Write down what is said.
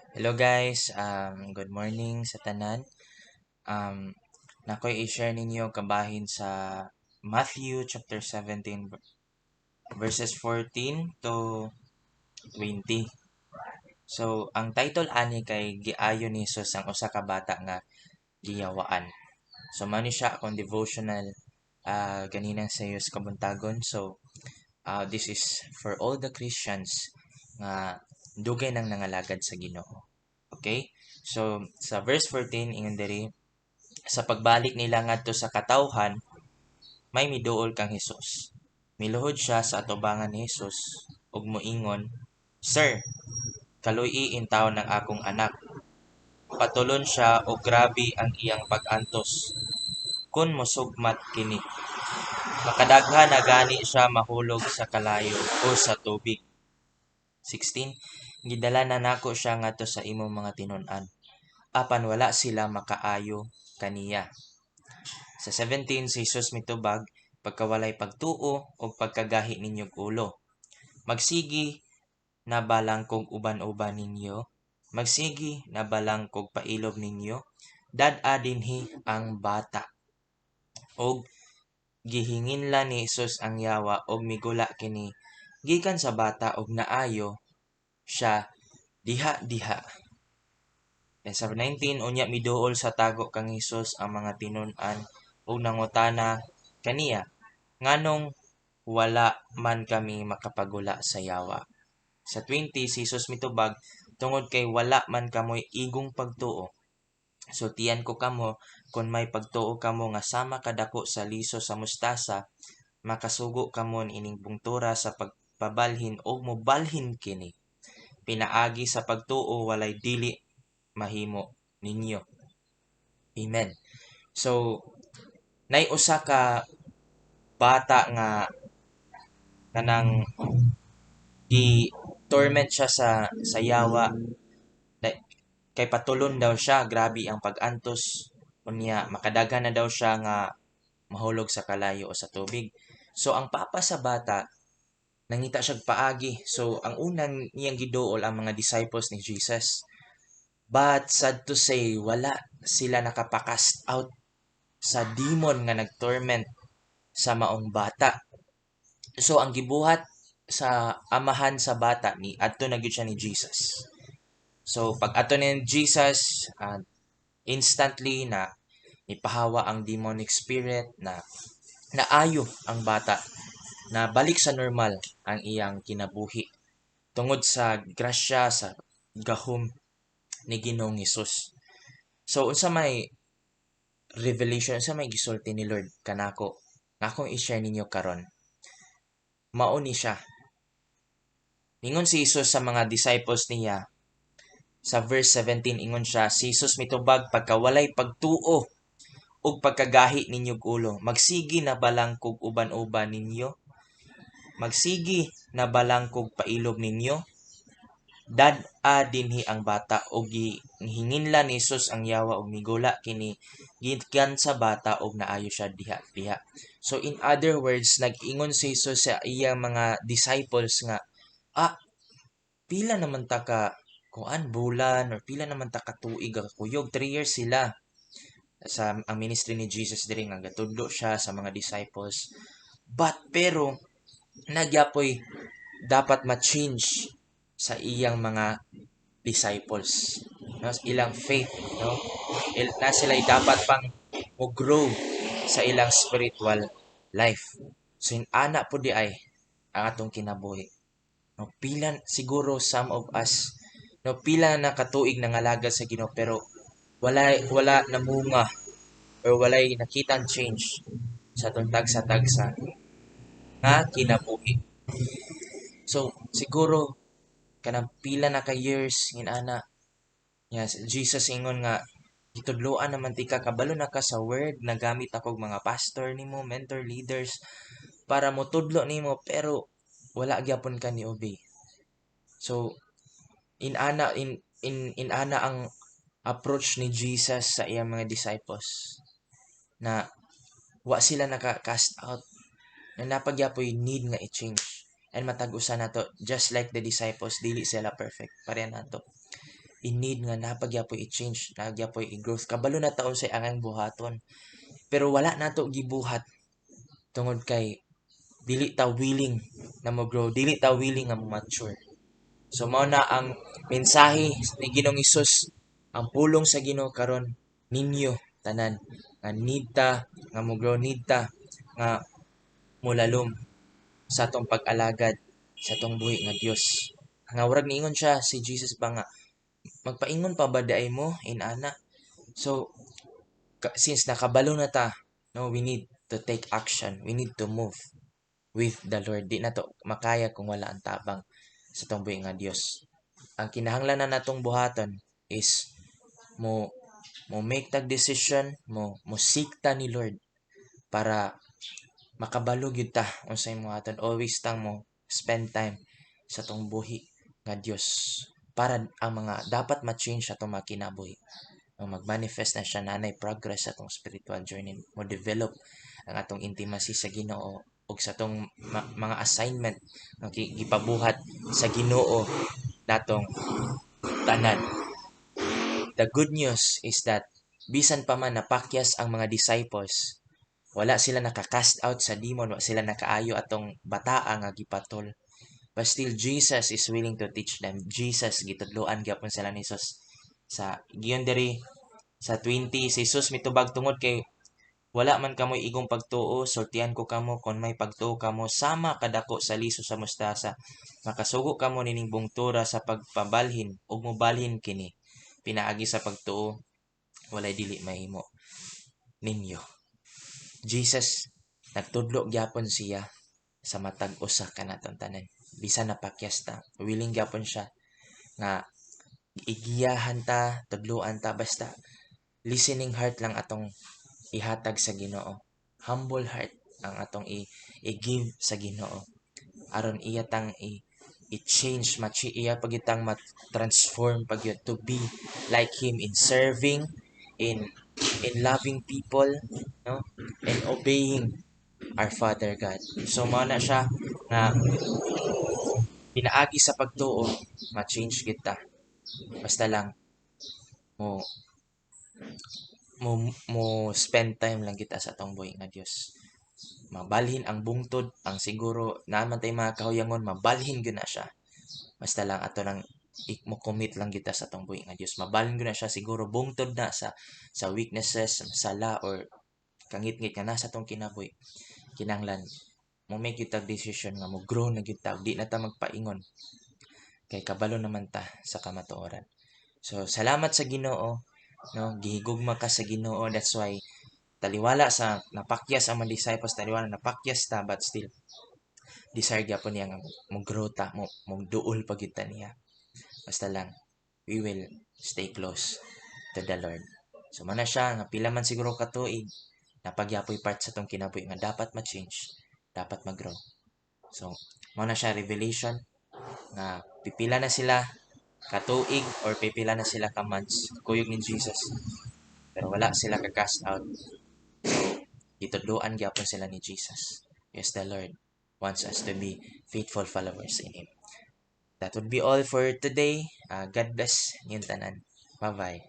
Hello guys, good morning sa tanan. Nakoy i-share ninyo kabahin sa Matthew chapter 17 verses 14 to 20. So, ang title ani kay "Giayo ni Jesus ang usa ka bata nga giyawaan." So, mao ni siya akong devotional ganinang sa kabuntagon. So, this is for all the Christians nga dugay nang nangalagad sa Ginoo. Okay? So, sa verse 14, ingon diri, "Sa pagbalik nila ngadto sa katawhan, may miduol kang Hesus. Miluhod siya sa atubangan ni Hesus ug moingon, 'Sir, kaluy-i intawon ang akong anak. Patulon siya og grabe ang iyang pag-antos. Kun mosugmat kini, makadaghan na gani siya mahulog sa kalayo o sa tubig.' 16. Gidala na nako siya ngadto sa imong mga tinun-an, apan wala sila makaayo kaniya.' Sa 17, si Jesus mitubag, 'Pagkawalay pagtuo ug pagkagahi ninyog ulo. Magsigi na ba lang kog uban-uban ninyo? Magsigi na ba lang kog pailob ninyo? Dad-a dinhi ang bata.' Og gihinginlan ni Jesus ang yawa ug migula kini gikan sa bata ug naayo siya diha-diha." And sa 19, "Unya miduol sa tago kang Hesus ang mga tinun-an ug nangutana kaniya, 'Nganong wala man kami makapagula sa yawa?' Sa 20, si Jesus mitubag, 'Tungod kay wala man kamoy igong pagtuo. Sultian ko kamo, kon may pagtuo kamo nga sama kadako sa liso sa mustasa, makasugo kamo ining bungtura sa pagpabalhin ug mobalhin kini. Pinaagi sa pagtuo walay dili mahimo ninyo.'" Amen. So nay usa ka bata nga kanang gi torment siya sa yawa kay patulon daw siya, grabe ang pag-antos, unya makadaghan na daw siya nga mahulog sa kalayo o sa tubig. So ang papa sa bata nangita siya paagi. So ang unang niyang giduol ang mga disciples ni Jesus. But sad to say, wala sila nakapa-cast out sa demon nga nagtorment sa maong bata. So ang gibuhat sa amahan sa bata, ni adto na gyud siya ni Jesus. So pag adto ni Jesus, instantly na ipahawa ang demonic spirit, na naayo ang bata, na balik sa normal ang iyang kinabuhi tungod sa grasya sa gahom ni Ginoong Hesus. So unsa may revelation, unsa may gisulti ni Lord kanako nga akong i-share ninyo karon? Mao ni siya. Ningon si Jesus sa mga disciples niya sa verse 17, ingon siya, si Jesus mitubag, "Pagkawalay pagtuo ug pagkagahi ninyog ulo, magsigi na balang kog uban-uban ninyo? Magsigi na balang kog pailob ninyo? Dad-a dinhi ang bata." Og gihinginlan ni Jesus ang yawa ug migula kini gikan sa bata ug naayo siya diha-diha. So in other words, nag-ingon si Jesus sa iyang mga disciples nga pila naman ta ka kuan bulan or pila naman ta ka tuig ka kuyog, 3 years sila sa ang ministry ni Jesus diri nga gatudlo siya sa mga disciples. But pero nagyapoy dapat ma-change sa iyang mga disciples, no, ilang faith, no, na sila dapat pang mo grow sa ilang spiritual life. So in ana po di ay ang atong kinabuhi, no, pila siguro some of us, no, pila na katuig nangalagad sa Ginoo pero wala namunga or walay nakitang change sa atong tagsa-tagsa nga kinabuhi. So siguro kanang pila na ka years inana. Yes, Jesus ingon nga gitudloan naman tika, kabalo na ka sa word, nagamit ako mga pastor nimo, mentor, leaders para motudlo nimo, pero wala gyapon ka ni obey. So inana in inana ang approach ni Jesus sa iyang mga disciples na wa sila naka-cast out, na napagyapoy need nga i-change. And matag usa nato, just like the disciples, dili sila perfect, pareha nato. I-need nga naa pa gyapoy i-change, naa gyapoy i-growth. Kabalo na ta unsay angayng buhaton. Pero wala nato gibuhat tungod kay dili ta willing na mo-grow, dili ta willing nga mo-mature. So mao na ang mensahe ni Ginoong Hesus, ang pulong sa Ginoo karon ninyo tanan nga need ta nga mo-grow, need ta nga molalom sa atong pag-alagad sa atong buhi nga Dios. Nga murag niingon siya si Jesus ba nga magpaingon pa ba diay mo inana? So since nakabalo na ta, no, we need to take action. We need to move with the Lord. Di na to makaya kung wala ang tabang sa atong buhi nga Dios. Ang kinahanglan na natong buhaton is mo mo make tag decision, mo mo seek ta ni Lord para makabalo gyud ta unsay buhaton. Always tang mo spend time sa atong buhi nga Dios para ang mga dapat ma-change sa atong mga kinabuhi, no, mag-manifest na siya, nanay progress sa atong spiritual journey, mo develop ang atong intimacy sa Ginoo ug sa atong mga assignment nga gipabuhat sa Ginoo natong tanan. The good news is that bisan pa man napakyas ang mga disciples, wala sila naka-cast out sa demon, wala sila nakaayo atong bataa nga gipatol. But still Jesus is willing to teach them. Jesus, gitudloan gyapon sila ni Jesus. Sa giyon diri sa 20, si Jesus mitubag, "Tungod kay wala man kamoy igong pagtuo, sultian ko kamo, kon may pagtuo kamo sama kadako sa liso sa mustasa, makasugo kamo nining bungtura sa pagpabalhin ug mobalhin kini. Pinaagi sa pagtuo, walay dili mahimo ninyo." Jesus nagtudlo gyapon siya sa matag usa kanatong tanan. Bisan napakyas ta, willing gyapon siya nga igiyahan ta, tudloan ta, basta listening heart lang atong ihatag sa Ginoo. Humble heart ang atong i-give sa Ginoo. Aron iya tang i-change, machi iya pagitang ma-transform pagyud to be like Him in serving, in loving people, no? And obeying our Father God. So mao na siya nga pinaagi sa pagtuo, ma-change kita. Basta lang mo mo mo spend time lang kita sa atong buhi nga Dios. Mabalhin ang bungtod, ang siguro naa man tay mga kahuyangon, mabalhin gyud na siya. Basta lang ato lang mo commit lang kita sa atong buhi nga Dios. Mabalhin gyud na siya siguro bungtod na sa weaknesses, sala or kangitngit nga nasa atong kinabuhi. Kinahanglan mo make gyud tag decision nga mo grow na gyud ta, di na ta magpaingon kay kabalo naman ta sa kamatuoran. So salamat sa Ginoo, no, gihigugma ka sa Ginoo. That's why taliwala sa napakyas ang mga disciples, taliwala napakyas ta, but still desire gyapon niya nga mo grow ta, mo mo duol pa gyud ta niya. Basta lang we will stay close to the Lord. So mana siya nga pila man siguro ka tuig napagyapoy part sa tong kinabuhi nga dapat ma-change, dapat mag-grow. So mao na siya revelation nga pipila na sila katuig or pipila na sila ka months kuyog ni Jesus pero wala sila ka cast out. So gitudloan gyapon sila ni Jesus. Yes, the Lord wants us to be faithful followers in Him. That would be all for today. God bless ninyong tanan. Bye-bye.